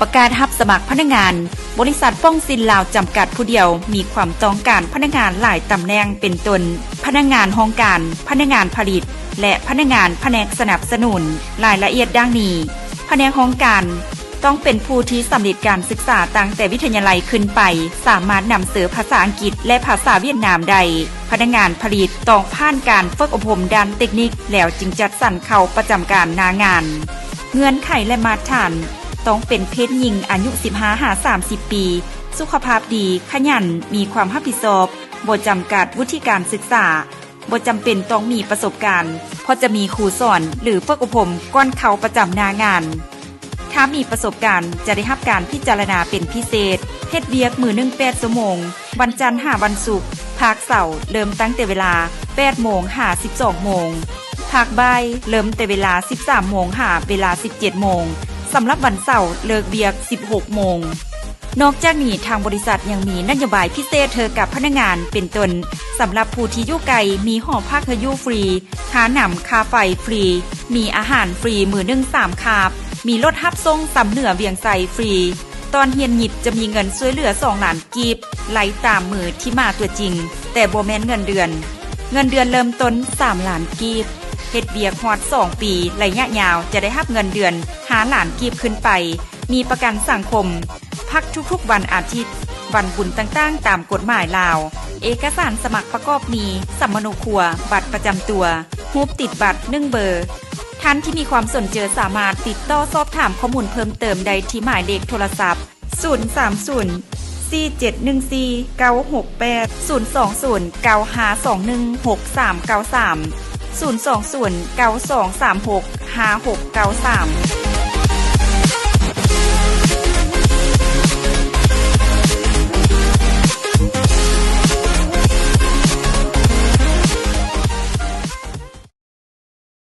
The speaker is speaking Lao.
ປະກາດຮັບສະໝັກພະນັກງານ, ບໍລິສັດປ່ອງສິນລາວຈຳກັດຜູ້ດຽວ ມີຄວາມຕ້ອງການພະນັກງານຫຼາຍຕຳແໜ່ງ ເປັນຕົ້ນ ພະນັກງານຫ້ອງການ, ພະນັກງານຜະລິດ ແລະ ພະນັກງານພະແນກສະໜັບສະໜູນ. ລາຍລະອຽດດັ່ງນີ້: ພະແນກຫ້ອງການ ຕ້ອງເປັນຜູ້ທີ່ສຳເລັດການສຶກສາຕັ້ງແຕ່ວິທະຍາໄລຂຶ້ນໄປ, ສາມາດນຳເສີພາສາອັງກິດ ແລະ ພາສາຫວຽດນາມໄດ້. ພະນັກງານຜະລິດຕ້ອງຜ່ານການຝຶກອົບຮົມດ້ານເຕັກນິກ ແລ້ວຈຶ່ງຈັດສັນເຂົ້າປະຈຳການໜ້າງານ. ເງື່ອນໄຂ ແລະ ມາດຖານ ຕ້ອງເປັນເພດຍິງ ອາຍຸສິບຫ້າຫາສາມສິບປີ, ສຸຂະພາບດີ, ຂະຫຍັນ, ມີຄວາມຮັບຜິດຊອບ, ບໍ່ຈຳກັດວຸດທິການສຶກສາ, ບໍ່ຈຳເປັນຕ້ອງມີປະສົບການ ເພາະຈະມີຄູສອນ ຫຼື ຝຶກອົບຮົມກ່ອນເຂົ້າປະຈຳໜ້າງານ. ຖ້າມີປະສົບການ ຈະໄດ້ຮັບການພິຈາລະນາເປັນພິເສດ. ເຮັດວຽກມື້ໜຶ່ງແປດຊົ່ວໂມງ, ວັນຈັນຫາວັນສຸກ, ພາກເສົາ ເລີ່ມຕັ້ງແຕ່ເວລາແປດໂມງຫາສິບສອງໂມງ, ພາກບ່າຍ ເລີ່ມແຕ່ເວລາສິບສາມໂມງຫາເວລາສິບເຈັດໂມງ, ສຳລັບວັນເສົາ ເລີກວຽກສິບຫົກໂມງ. ນອກຈາກນີ້ ທາງບໍລິສັດຍັງມີນະໂຍບາຍພິເສດໃຫ້ກັບພະນັກງານ ເປັນຕົ້ນ ສຳລັບຜູ້ທີ່ຢູ່ໄກ ມີຫໍພັກໃຫ້ຢູ່ຟຣີ, ຄ່ານ້ຳຄ່າໄຟຟຣີ, ມີອາຫານຟຣີມື້ໜຶ່ງສາມຄາບ, ມີລົດຮັບສົ່ງສ່ຳເໜືອວຽງໄຊຟຣີ, ຕອນຮຽນຍິບຈະມີເງິນຊ່ວຍເຫຼືອສອງລ້ານກີບ, ໄລ່ຕາມມື້ທີ່ມາຕົວຈິງ, ແຕ່ບໍ່ແມ່ນເງິນເດືອນ. ເງິນເດືອນເລີ່ມຕົ້ນສາມລ້ານກີບ. ເຮັດວຽກຮອດສອງປີ, ໄລຍະຍາວຈະໄດ້ຮັບເງິນເດືອນຫ້າລ້ານກີບຂຶ້ນໄປ. ມີປະກັນສັງຄົມ, ພັກທຸກໆວັນອາທິດ, ວັນບຸນຕ່າງໆຕາມກົດໝາຍລາວ. ເອກະສານສະໝັກປະກອບມີ ສຳມະໂນຄົວ, ບັດປະຈຳຕົວ, ຮູບຕິດບັດໜຶ່ງເບີ. ທ່ານທີ່ມີຄວາມສົນເຈີສາມາດຕິດຕໍ່ສອບຖາມຂໍ້ມູນເພີ່ມເຕີມໄດ້ທີ່ໝາຍເລກໂທລະສັບ ສູນສາມສູນ ສີ່ເຈັດໜຶ່ງສີ່ ເກົ້າຫົກແປດ, ສູນສອງສູນ ເກົ້າຫ້າສອງໜຶ່ງ ຫົກສາມເກົ້າສາມ, ສູນສອງສູນ ເກົ້າສອງສາມຫົກ ຫ້າຫົກເກົ້າສາມ.